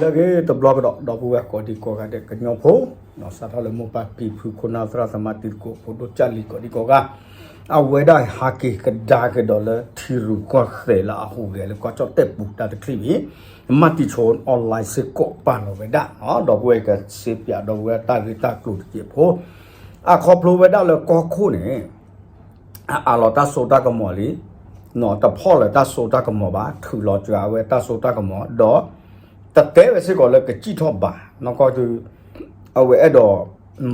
လၢအဂ့ၤတဘျီကဒီး ဒီပုၢ်ဝဲၢ်ကိးဒံကိးဂၤဒဲး ကညီဖိ စးထီၣ်လၢမိၢ်ပၢ်ဖံဖု ခိၣ်နၢ်သရၣ်သမါ တံၤသကိး ဖိဒိၣ်ကၢ်လံၤ ကိးဒံကိးဂၤ, အဝဲဒၣ်ဟးက့ၤကဒါက့ၤဒီးလၢထံရူၢ်ကီၢ်သဲးလၢအဟူးဂဲၤလၢကီၢ်ကၠီၣ်တဲၣ်ပူၤတၢ်တချံၣ်အံၤ, မၤတံၤဆိ online စ့ၢ်ကီးပာ်လီၤဝဲဒၣ်, ဒီပုၢ်ဝဲၢ်ကစ့ပၠးဒီပုၢ်ဝဲၢ်တၢ်ဂ့ၢ်တၢ်ကျိၤတစဲးဖိ အခီဖျိဝဲဒၣ်လၢကီၢ်ခိၣ်န့ၣ် အအးလီၤတၢ်စိတၢ်ကမီၤလံ, တဖီၣ်လၢၤတၢ်စိတၢ်ကမီၤဘၣ်, ထုးလီၤစှၤဝဲတၢ်စိတၢ်ကမီၤ, ဒီး တတဲဝဲစ့ၢ်ကီးလၢကစံၣ်ထီၣ်ဘၣ်, နီၢ်ကီၢ်သု အဝဲအဲၣ်ဒိး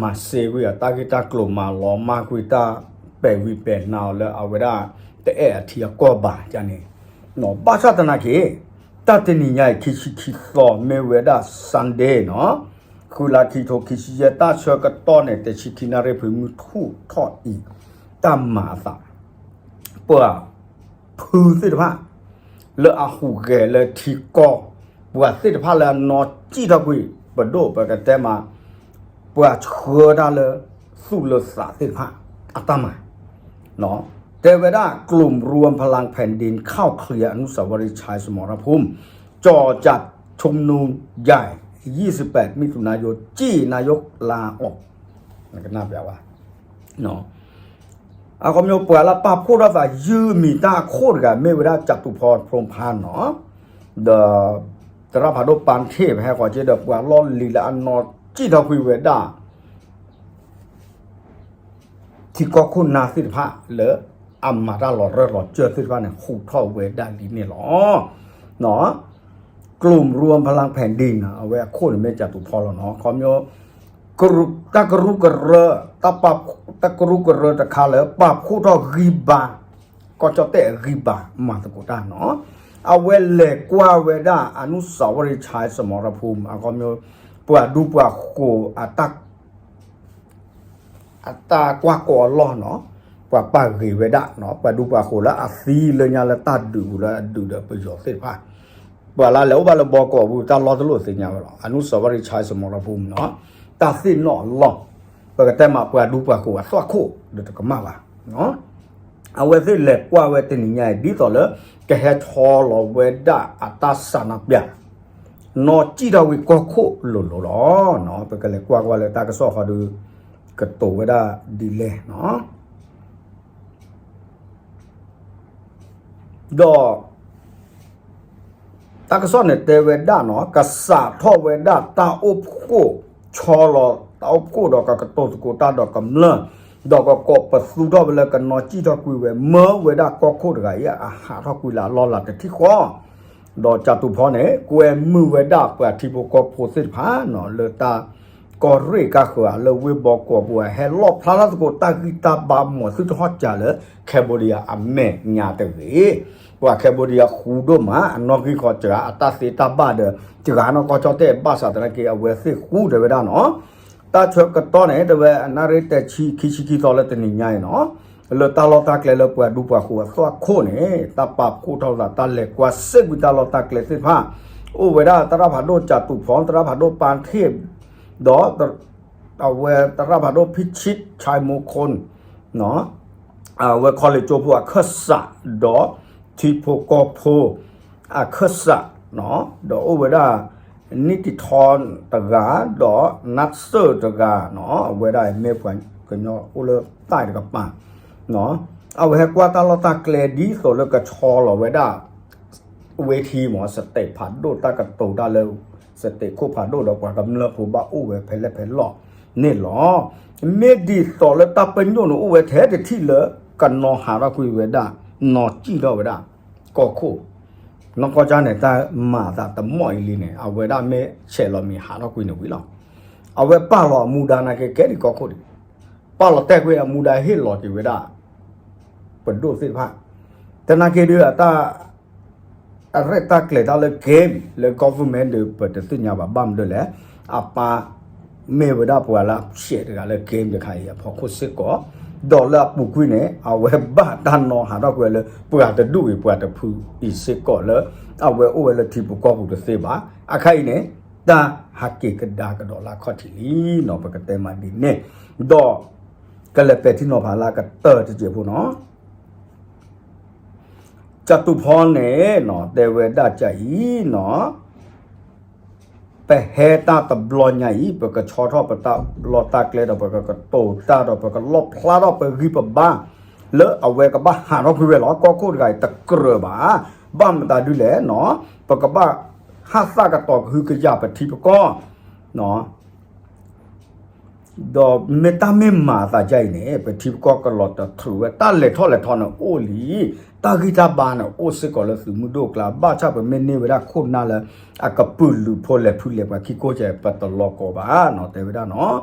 မၤစ့ကွံာ်အတၢ်ဂ့ၢ်တၢ်ကျိၤ မၤလီၤမၢ်ကွံာ်တၢ်ပဲာ်ဝံၤပဲာ်နါအီၤလၢအဝဲဒၣ် တအဲၣ်အထံအကီၢ်ဘၣ်န့ၣ်, ဘၣ်ဆၣ်သနာ်က့ တၢ်တနံၤညါအံၤ ခံဆံခံသီ မ့ၢ်ဝဲဒၣ် Sunday နီၤ, ဃုလါခံထိခံဆံယဲၢ် တၢ်ဆၢကတီၢ်န့ၣ် တဆံခံနၣ်ရံၣ် ဖုမုၢ်ထူၣ်ထီၣ်အံၤ တၢ်မၤအသး ပှၤဖုသ့ၣ်တဖၣ် လၢအဟူးဂဲၤလၢထံကီၢ်, ပှၤသ့ၣ်တဖၣ်လၢအနီၢ်စံၣ်ထီၣ်ကွံာ် ပဒိၣ်ပကတဲမး ပှၤဆှၢတၢ်လၢသူၣ်လၢသးသ့ၣ်တဖၣ် အတၢ်မၤ တဲဝဲဒၣ် กลุ่มรวมพลังแผ่นดินเข้าเคลียร์อนุสาวรีย์ชัยสมรภูมิ จ่อจัดชุมนุมใหญ่ ยี่สิบแปด มิถุนายน จี้นายกลาออก ကနၣ်ပျးဝဲ အခီပညီ ပှၤလၢပာ်ဖှိၣ်ထီၣ်သးယုၢ်မံၤတၢ်အခိၣ်တဂၤ မ့ၢ်ဝဲဒၣ် จตุพร พรหมพันธ์ နီၤ, ဒီး သရၣ်ဖးဒိၣ်ပၢ်ထ့ၣ် ပဟဲဃီၤက့ဒီး ပှၤလီၢ်လံၤလၢအနီၢ်စံၣ်ထီၣ်ကွံာ်ဝဲဒၣ် ထံကီၢ်ခိၣ်နၢ်သ့ၣ်တဖၣ်လၢ အမၤတၢ်လီၤရၢၢ်လီၤစၢၢ်သ့ၣ်တဖၣ်န့ၣ် ဟူးထီၣ်ဝဲဒၣ်လံန့ၣ်လီၤ. กลุ่มรวมพลังแผ่นดิน အဝဲအခိၣ်န့ၣ်မ့ၢ် จตุพร လီၤနီၤ. ခီပညီ တၢ်ကရူၢ်ကရၢ တၢ်ကရူၢ်ကရၢတခါလၢ ပာ်ဖှိၣ်ထီၣ်ဂံၢ်ဘါ ကီၢ်ကၠီၣ်တဲၣ်အဂံၢ်ဘါ မၤသကိးတၢ်နီၤ. အဝဲလဲၤကွၢ်ဝဲဒၣ် အနုစၢ်ဝရံၤဆၢၣ် စမီၤရဖူ အခီပညီ ပှၤဒူပှၤဃိၤ အတၢ်ကွၢ်ကီအလီၢ်နီၤ, ပှၤပာ်ဂ့ၤဝဲဒၣ်နီၤ, ပှၤဒူပှၤဃိၤလၢအသံလၢညါလၢတၢ်ဒုးပူၤလၢအဒုးဒီးပယီၤသ့ၣ်တဖၣ်, ပှၤလၢလဲၤအိၣ်ဘၣ်လၢဘီကီးပူၤ တၢ်လီၢ်တလိၣ်သ့ၣ်ညါဝဲလီၤ. အနုစၢ်ဝရံၤဆၢၣ် စမီၤရဖူနီၤ, တၢ်သ့ၣ်နီၣ်အလီၢ်, ပကတဲမးပှၤဒူပှၤဃိၤအသွၣ်ခိၣ်ဒီးတကမၣ်ဘၣ် အဝဲသ့ၣ်လဲၤကွၢ်ဝဲတနံၤညါအံၤ ဒ်သိးလၢ ကဟဲဆီလီၤဝဲဒၣ်အတၢ်စးနါပျၢ် နီၢ်စံၣ်ထီၣ်ဝံၤကီၢ်ခိၣ်လိၤလိၤလီၤ. ပကလဲၤကွၢ်ကွၢ်လၢတၢ်ကစီၣ်ဃီဒီး ကတိၤဝဲဒၣ်ဒ်လဲၣ်နီၤ. ဒီး တၢ်ကစီၣ်န့ၣ်တဲဝဲဒၣ်နီၤ, ကစးထီၣ်ဝဲဒၣ်တၢ်အိၣ်ဖှိၣ် ဆီလီၤတၢ်အိၣ်ဖှိၣ်ဒီးကကတိၤသကိးတၢ်ဒီးကမျၢၢ်, ဒီးကကိးပသူထီၣ်ဝဲလၢကနီၢ်စံၣ်ထီၣ်ကွံာ်ဝဲ မၢဝဲဒၣ်ကီၢ်ခိၣ်တဂၤအံၤ အဟးထီၣ်ကွံာ်လၢအလီၢ်လၤတထံၣ်ဃီ, ဒီး ကျားတူဖီ န့ၣ် ကွဲမုာ်ဝဲဒၣ်ပှၤထံဖိကီၢ်ဖိသ့ၣ်တဖၣ်နီၤ လၢတၢ်ကီၢ်ရ့ၣ်ကါဃၢၤ လၢဝ့ၢ်ဘီကီးပူၤ ဟဲလီၣ်ဖျါထီၣ်သကိးတၢ်ဂံၢ်တၢ်ဘါ မၤသုတဟီၣ်စၢၤလၢ Cambodia အမဲာ်ညါတဂ့ၤ. ပှၤ Cambodia ဃူဒိၣ်မး အနီၣ်ဂံၢ်ဃီစှၤ အတၢ်သ့တၢ်ဘၣ်ဒီး စှၤနီၢ်ကီၢ်ကၠီၣ်တဲၣ် ဘၣ်ဆၣ်သနာ်က့ အဝဲသ့ၣ်ဃူတဲဝဲဒၣ်နီၤ. တၢ်ဆၢကတီၢ်န့ၣ် တဲဝဲ အနၣ်ရံၣ်တဆံ ခံဆံခံသီလၢတနံၤညါအံၤနီၤ, လၢတၢ်လီၢ်တၢ်ကျဲလၢပှၤဒူပှၤဃိၤအသွၣ်ခိၣ်န့ၣ် တၢ်ပာ်ဖှိၣ်ထီၣ်သး တၢ်လဲၤကွၢ်စ့ၢ်ကွံာ်တၢ်လီၢ်တၢ်ကျဲသ့ၣ်တဖၣ် အိၣ်ဝဲဒၣ် သရၣ်ဖးဒိၣ် ကျားတူဖီ သရၣ်ဖးဒိၣ်ပၢ်ထ့ၣ် ဒီး အဝဲသရၣ်ဖးဒိၣ် ဖံဆံး ဆဲးမိၣ်ခိၣ် အဝဲ college ကၠိဖိအခၢၣ်စး ဒီးထံဖိကီၢ်ဖိအခၢၣ်စး, ဒီးအိၣ်ဝဲဒၣ် နံၣ်တံၤထီတဂၤ ဒီးနါစၢၢ်တဂၤနီၤ, အဝဲဒၣ်မ့ၢ်ပှၤကညီအိၣ်လၢတၢ်တကပၤ, အဝဲဟဲကွၢ်တၢ်လီၢ်တၢ်ကျဲဒ်သိးလၢကဆီလီၤဝဲဒၣ် ဝ့ထံမး state ဖးဒိၣ် တၢ်ကတိၤတၢ်လၢ state ခိၣ်ဖးဒိၣ်ဒီးပှၤကမျၢၢ်ဖိဘၣ်အိၣ်ဝဲဖဲလဲၣ်ဖဲလဲၣ်န့ၣ်လီၤ. မ့ၢ်ဒ်သိးလၢတၢ်ပညိၣ်န့ၣ်အိၣ်ဝဲထဲတထံၣ်လၢ ကနီၤဟးထီၣ်ကွံာ်ဝဲဒၣ် နီၢ်စံၣ်ထီၣ်ဝဲဒၣ် ကီၢ်ခိၣ်, နီၢ်ကီၢ်ကၠီၣ်န့ၣ် တၢ်မၤအသးတမီၢ်အံၤလံန့ၣ် အဝဲဒၣ်မ့ၢ်ဆဲးလီၤမံၤဟးထီၣ်ကွံာ်န့ၣ်ဝံၤလီၤ. အဝဲပာ်လီၤအမူဒါနာ်က့ ကဲဒံးကီၢ်ခိၣ်ဒံး ပာ်လီၤတဲာ်ကွံာ်အမူဒါဟ့ၣ်လီၤက့ၤဝဲဒၣ် ပဒိၣ်သ့ၣ်တဖၣ်, သနာ်က့ဒီးအတၢ် အရဲၣ်တၢ်ကျဲၤတၢ်လၢ game လၢ government ဒီး ပတသ့ၣ်ညါဘၣ် ဘၣ်မနုၤလဲၣ်, အပၢ်မ့ၢ်ဝဲဒၣ်ပှၤလၢအဆဲးတဂၤလၢ game တခါအံၤအဖီခိၣ်စ့ၢ်ကီး, ဒီးလၢအပူၤကွံာ်န့ၣ် အဝဲဘၣ်တၢ်နီၤဟးထီၣ်ကွံာ်လၢ ပှၤတဒူၣ်အံၤပှၤတဖုအံၤစ့ၢ်ကီးလၢ အဝဲအိၣ်ဝဲလၢထံဖိကီၢ်ဖိတသ့ဘၣ်. အခါအံၤန့ၣ် တၢ်ဟးက့ၤကဒါကဒီးလၢအခီၣ်ထံးလံနီၤ ပကတဲမးဒ်န့ၣ်, ဒီး ကလဲၤပဲာ်ထံနီၤဖးလၢအကတၢၢ်တစဲးဖိနီၤ. ကျားတူဖီန့ၣ်နီၤ တဲဝဲဒၣ်ကအံၤနီၤ, ပဟဲတၢ်တဘျီညါအံၤ ပကဆီထီၣ်ပတၢ်လီၢ်တၢ်ကျဲဒီး ပကကတိၤတၢ်ဒီး ပကလီၣ်ဖျါထီၣ်ပဂံၢ်ပဘါ လၢအဝဲကဘၣ်ဟးထီၣ်ကွံာ်ဝဲလီၤ. ကီၢ်ခိၣ်တဂၤအံၤတကြၢးဘၣ်. ဘၣ်မတၤဒ်လဲၣ်နီၤ, ပကဘၣ်ဟးသးကတီၤကဟုကယာ်ပထံပကီၢ် ဒီးမ့ၢ်တၢ်မ့ၢ်မၤအသးဒ်အံၤန့ၣ် ပထံပကီၢ်ကလီၤတထြူးဝဲ တၢ်လဲၤထီၣ်လဲၤထီန့ၣ်အိၣ်လံ, တၢ်ဂံၢ်တၢ်ဘါန့ၣ်အိၣ်စ့ၢ်ကီးလၢသုးမုၢ်ဒိၣ်ကျါ ဘၣ်ဆၣ်ပမ့ၢ်န့ၢ်ဝဲဒၣ်ခိၣ်နၢ်လၢ အကပုာ်လုးဖိလဲၤဖုလဲၤပှၤခံကိးကဲ ပတလီၤကီးဘၣ်နီၤ တဲဝဲဒၣ်နီၤ.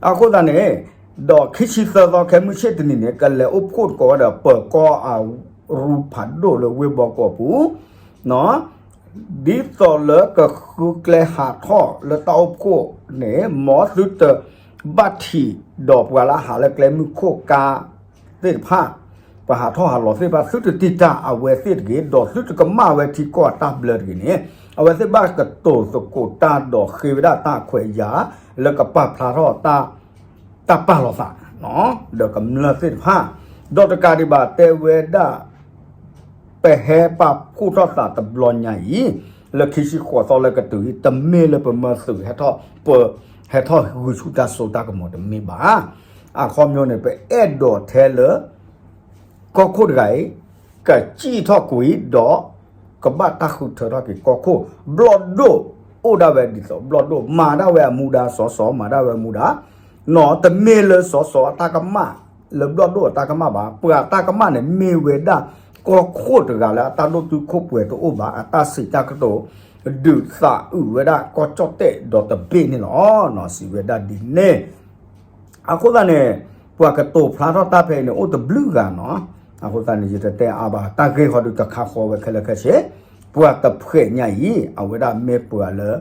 အဃိသတးန့ၣ် ဒီးခံဆံသၢသီခဲမုၢ်ဆ့ၣ်တနံၤန့ၣ် ကလဲၤအိၣ်ဖှိၣ်သကိးဝဲဒီး ပၢၤကီၢ်အရူဖးဒိၣ်လၢဝ့ၢ်ဘီကီးပူၤ ဒ်သိးလၢကဃုကျဲဟးထီၣ်လၢတၢ်အိၣ်ဖှိၣ်န့ၣ် မ်သုတဘၣ်ထံးဒီးပှၤလၢအဟးလၢကျဲမုၢ်ခိၣ်ကါသ့ၣ်တဖၣ်, ပှၤဟးထီၣ်ဟးလီၤသ့ၣ်တဖၣ် သုတတံာ်တာ်အဝဲသ့ၣ်တဂ့ၤ, ဒီးသုတကမၣ်ဝဲထံကီၢ်အတၢ်ဘျၢတဂ့ၤန့ၣ် အဝဲသ့ၣ်ဘၣ်ကတိၤသကိးတၢ်ဒီးဃ့ဝဲဒၣ်တၢ်ခွဲးယာ် လၢကပာ်ဖျါထီၣ်တၢ် တၢ်ပာ်လီၤသး ဒီးကမျၢၢ်သ့ၣ်တဖၣ်, ဒီးတကးဒံးဘၣ်တဲဝဲဒၣ် ပဟဲပာ်ဖှိၣ်ထီၣ်သးတဘျီညါအံၤ လၢခံဆံဃိးသီလၢကတုၤအံၤ တမ့ၢ်လၢပမၢသုးဟဲထီၣ် ပ ဟဲထီၣ်ဂုာ်ဆူၣ်တၢ်စိတၢ်ကမီၤတမ့ၢ်ဘၣ်. အခီပညီန့ၣ် ပအဲၣ်ဒိးထဲလၢ ကီၢ်ခိၣ်တဂၤအံၤ ကစံၣ်ထီၣ်ကွံာ်ဒီး ကဘၣ်တၢ်ဃုထၢထီၣ်က့ၤကီၢ်ခိၣ် ဘျီၣ်ဒိၣ်အိၣ်ဒၣ်ဝဲဒ်သိး ဘျီၣ်ဒိၣ်မၤဒၣ်ဝဲအမူဒါ စီၤစီၤမၤဒၣ်ဝဲအမူဒါ နီၤ တမ့ၢ်လၢစီၤစီၤအတၢ်ကမၣ် လၢဘျီၣ်ဒိၣ်အတၢ်ကမၣ်ဘၣ်. ပှၤတၢ်ကမၣ်န့ၣ် မ့ၢ်ဝဲဒၣ်ကီၢ်ခိၣ်တဂၤလၢအတၢ်ဒိၣ်တုာ်ခိၣ်ပှဲၤတအိၣ်ဘၣ် အတၢ်စံးတၢ်ကတိၤ ဒုးသးအုးဝဲဒၣ်ကီၢ်ကၠီၣ်တဲၣ်ဒီးတဘ့ၣ်န့ၣ်လီၤ. စံးဝဲဒၣ်ဒ်န့ၣ် အဃိသတးန့ၣ် ပှၤကတိၤဖျါထီၣ်တၢ်ဖဲအံၤန့ၣ် အိၣ်တဘျုးဂၤနီၤ. အဃိသတးန့ၣ် ယတတဲအါဘၣ် တၢ်ဂ့ၢ်ဃီဒုးတခါဃီဝဲခဲလၢာ်ခဲဆ့, ပှၤတဖှဲးညါအံၤ အဝဲဒၣ်မ့ၢ်ပှၤလၢ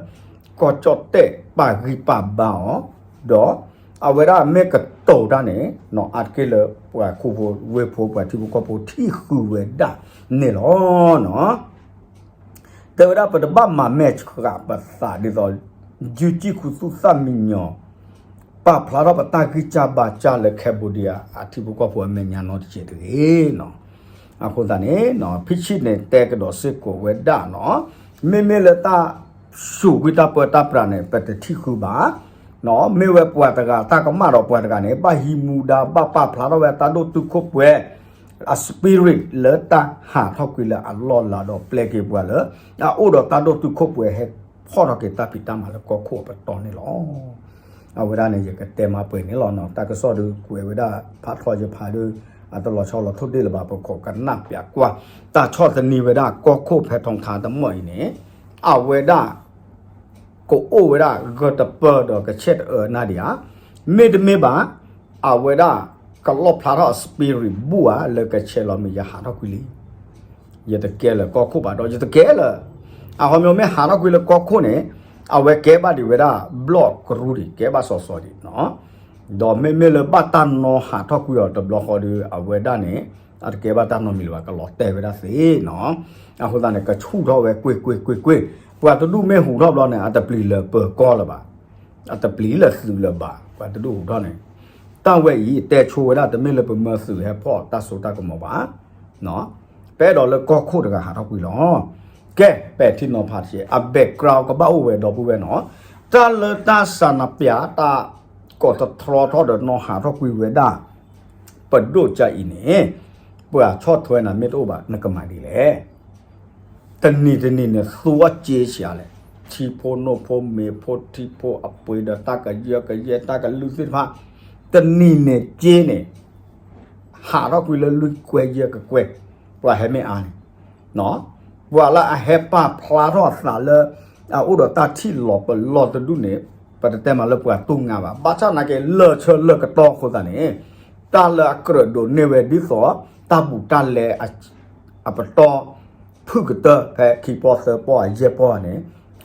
ကီၢ်ကၠီၣ်တဲၣ်ပာ်ဂံၢ်ပာ်ဘါအီၤ, ဒီးအဝဲဒၣ်မ့ၢ်ကတိၤတၢ်န့ၣ် နီၤအါတက့ၢ်လၢပှၤခူဖိဝ့ၢ်ဖိ ပှၤထံဖိကီၢ်ဖိထံၣ်ဃုာ်ဝဲဒၣ်န့ၣ်လီၤ. တဲဝဲဒၣ်ပတဘၣ်မၤမဲာ်ဆှးပသးဒ်သိး ယုၢ်ကံၣ်ခူသူၣ်သၣ်မံညီၤ ပာ်ဖျါထီၣ်ပတၢ်ဂံၢ်စၢ်ဘါစၢ်လၢ Cambodia အထံဖိကီၢ်ဖိအမဲာ်ညါနီတစဲးတဂ့ၤနီၤ. အဃိသတးန့ၣ် ဖံဆံၣ်န့ၣ်တဲကဒီးစ့ၢ်ကီးဝဲဒၣ်နီၤ, မ့မ့ၢ်လၢတၢ်ဆူးကွံာ်တၢ်ပၢတၢ်ပြးန့ၣ် ပတထံၣ်ဃုာ်ဘၣ် မ့ၢ်ဝဲပှၤတဂၤတၢ်ကမၣ်ဒီးပှၤတဂၤန့ၣ် ဘၣ်ဟံးမူဒါ ဘၣ်ပာ်ဖျါထီၣ်ဝဲတၢ်ဒိၣ်တုာ်ခိၣ်ပှဲၤ အ spirit လၢတၢ်ဟးထီၣ်ကွံာ်လၢအလီၢ်လၤဒီးပျဲက့ၤပှၤလၢ အအိၣ်ဒီးတၢ်ဒိၣ်တုာ်ခိၣ်ပှဲၤ ဟဲဖီၣ်ထီၣ်က့ၤတၢ်ဖံးတၢ်မၤလၢကီၢ်ခိၣ်အပတီၢ်န့ၣ်လီၤ. အဝဲဒၣ်န့ၣ် ယကတဲမၤပှဲၤန့ၣ်လီၤ. တၢ်ကစီၣ်ဒုးကွဲးဝဲဒၣ် ဖးထီယဖးဒုး အတလီၤဆီလီၤထိၣ်ဒ့ၣ်လၢၤဘၣ် ပခိးကနၣ်ပၠးကွၢ် တၢ်ဆီၣ်သနံးဝဲဒၣ်ကီၢ်ခိၣ်ဖဲထီထါတမီၢ်အံၤန့ၣ် အဝဲဒၣ် ကအိၣ်ဝဲဒၣ်ဂၢၢ်တပၢၢ်ဒီးကဆဲးတအၢနၢ်ဒံးဧါ, မ့တမ့ၢ်ဘၣ် အဝဲဒၣ်ကလီၣ်ဖျါထီၣ်အ spirit ဘူၣ်ဧါ လၢကဆဲးလီၤမ့ၢ်ယဟးထီၣ်ကွံာ်လံ. ယတကဲလၢကီၢ်ခိၣ်ဘၣ်ဒီး ယတကဲလၢ အခီပညီမ့ၢ်ဟးထီၣ်ကွံာ်လၢကီၢ်ခိၣ်န့ၣ် အဝဲကဲဘၣ်ဒံးဝဲဒၣ်ဘျီၣ်ကရူၢ်ဒံး ကဲဘၣ်စီၤစီၤဒံးနီၤ. ဒီးမ့မ့ၢ်လၢဘၣ်တၢ်နီၢ်ဟးထီၣ်ကွံာ်အီၤတဘျီဃီဒီး အဝဲဒၣ်န့ၣ် အတကဲဘၣ်တၢ်နီတမံၤလၢၤဘၣ် ကလီၤတဲာ်ဝဲဒၣ်သ့နီၤ. အဃိသတးန့ၣ် ကဆူၣ်ထီၣ်ဝဲကွ့ၢ်ကွ့ၢ်ကွ့ၢ်ကွ့ၢ်, ပှၤတဒူၣ်မ့ၢ်ဟူးထီၣ်ဘျီန့ၣ် အတပျံၤလၢၤပၢၤကီၢ်လၢၤဘၣ်, အတပျံၤလၢၤသုးလၢၤဘၣ် ပှၤတဒူၣ်ဟူးထီၣ်န့ၣ်. တၢ်ဝဲအံၤ တဲဆိဝဲဒၣ်တမ့ၢ်လၢပမၢသုးဟဲဖီၣ်တၢ်စိတၢ်ကမီၤဘၣ် ပအဲၣ်ဒိးလၢကီၢ်ခိၣ်တဂၤဟးထီၣ်ကွံာ်လီၤ. ကဲ ပဲာ်ထံနီၤဖးတက့ၢ် အ background ကဘၣ်အိၣ်ဝဲဒီပုၢ်ဝဲၢ်နီၤ, တၢ်လၢတၢ်စးနပၠး တၢ်ကိးတတြီထီၣ်ဒီးနီၢ်ဟးထီၣ်ကွံာ်ဝဲဒၣ် ပဒိၣ်ကါအံၤန့ၣ် ပှၤဆီၣ်ထွဲနၤမ့ၢ်တအိၣ်ဘၣ် နကမၤဒ်လဲၣ်. တနံၤတနံၤန့ၣ် သူအီၣ်စ့ဆံးလဲၣ်, ထံဖိနိၣ်ဖိမ့ၤဖိထံဖိအပှ့ၤဒီးတၢ်ကယၢကယဲၢ်တၢ်ကလုၢ်သ့ၣ်တဖၣ်, တနံၤန့ၣ်စ့န့ၣ် ဟးထီၣ်ကွံာ်လၢလွံၢ်ကွဲယဲၢ်ကကွဲ, ပှၤဟဲမ့ၢ်အါန့ၣ်, ပှၤလၢအဟဲပာ်ဖျါထီၣ်အသးလၢ အအိၣ်ဒီးတၢ်ထံၣ်လီၤပလီၢ်တဒူၣ်န့ၣ် ပတတဲမးလၢပှၤတူၢ်ငါဘၣ်. ဘၣ်ဆၣ်သနာ်က့ လၢာ်ဆၢလၢာ်ကတီၢ်အဃိသတးန့ၣ် တၢ်လၢအကြၢးဒိးန့ၢ်ဝဲဒ်သိး တၢ်ဘူးတၢ်လဲ အပတီၢ် ဖုၣ်ကတၢၢ်ဖဲခံပီၢ်သၢပီၢ်ယဲၢ်ပီၢ်န့ၣ်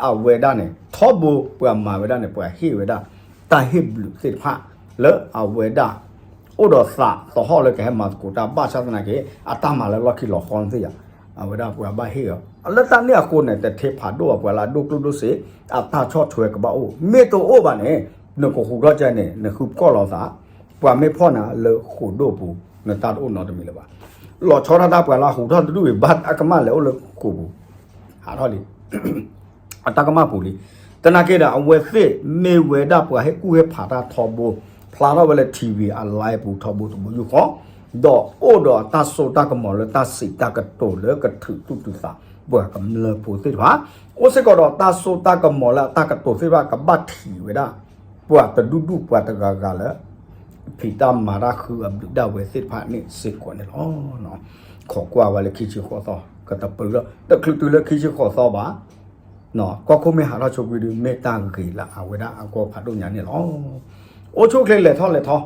အဝဲဒၣ်န့ၣ် ထီဘိပှၤမၤဝဲဒၣ်န့ၣ် ပှၤဟ့ၣ်ဝဲဒၣ် တၢ်ဟ့ၣ်ဘျုးသ့ၣ်တဖၣ် လၢအဝဲဒၣ် အိၣ်ဒီးသးသဟီၣ်လၢကဟဲမၤသကိးတၢ် ဘၣ်ဆၣ်သနာ်က့ အတၢ်မၤလၢလီၢ်ခံလီၤဃီသ့ၣ်ယၤ အဝဲဒၣ်ပှၤဘၣ်ဟ့ၣ်အီၤ လၢတၢ်န့ၣ်အဃိန့ၣ် တထ့ဖးဒိၣ်အပှၤလၢအဒိၣ်ကျိၣ်ဒိၣ်စ့ အတၢ်ဆီၣ်ထွဲကဘၣ်အိၣ် မ့ၢ်တအိၣ်ဘၣ်န့ၣ် နကဟူးထီၣ်ကဲန့ၣ် နဃုပကီၢ်လီၤသး ပှၤမ့ၢ်ဖီၣ်နၤလၢဃိာ်ဒိၣ်ပူၤ နတၢ်တအိၣ်နီတမံၤလၢၤဘၣ်. လီၤဆီဒၣ်တၢ်ပှၤလၢဟူးထီၣ်တဒူၣ်အံၤ ဘၣ်အကမၣ်လဲၤအိၣ်လၢဃိာ်ပူၤ ဟးထီၣ်လံ အတၢ်ကမၣ်ပူၤလံ. သနာ်က့ဒီး အဝဲသ့ၣ်မ့ၢ်ဝဲဒၣ်ပှၤဟ့ၣ်ကူၣ်ဟ့ၣ်ဖးတၢ်ထီဘိ, ဖျါထီၣ်ဝဲလၢ ထံၣ်ဝံၤ အလါပူၤထီဘိတဘိယူၢ်ဃီ, ဒီးအိၣ်ဒီးတၢ်စိတၢ်ကမီၤလၢတၢ်စံးတၢ်ကတိၤလၢကထုးသူၣ်ထုးသး ပှၤကမျၢၢ်ဖိသ့ၣ်တဖၣ်, အိၣ်စ့ၢ်ကီးဒီးတၢ်စိတၢ်ကမီၤလၢအတၢ်ကတိၤသ့ၣ်တဖၣ် ကဘၣ်ထံၣ်ဝဲဒၣ် ပှၤတဒူၣ်ဒူၣ်ပှၤတဂၤဂၤလၢ ဖံးတၢ်မၤတၢ်ဃုအဘျုးဒၣ်ဝဲသ့ၣ်တဖၣ်န့ၣ်စ့ၢ်ကီးန့ၣ်လီၤ. ခိးကွၢ်ဝဲလၢခံဆံဃိးသီ ကတပၢၢ်ဒီး တချုးတုၤလၢခံဆံဃိးသီဘၣ်, ကီၢ်ခိၣ်မ့ၢ်ဟးထီၣ်ဆိကွံာ်ဒီး မ့ၢ်တၢ်ဂ့ၤလၢအဝဲဒၣ်အဂီၢ်ဖးဒိၣ်ညါန့ၣ်လီၤ. အိၣ်ဆူၣ်အိၣ်ချ့လဲၤထီၣ်လဲၤထီ,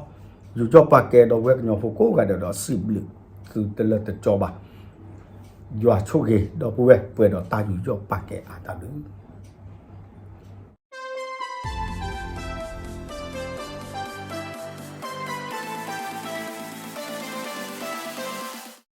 ယူးယီၣ်ပာ်ကဲဒီပုၢ်ဝဲၢ်ကညီဖိကိးဂၤဒဲးဒီး စံးဘျုးသုတလၢတကၠီဘၣ်. ယွၤဆိၣ်ဂ့ၤဒီပုၢ်ဝဲၢ်ပှဲၤဒီးတၢ်ယူးယီၣ်ပာ်ကဲအါတၢ်ဘျုး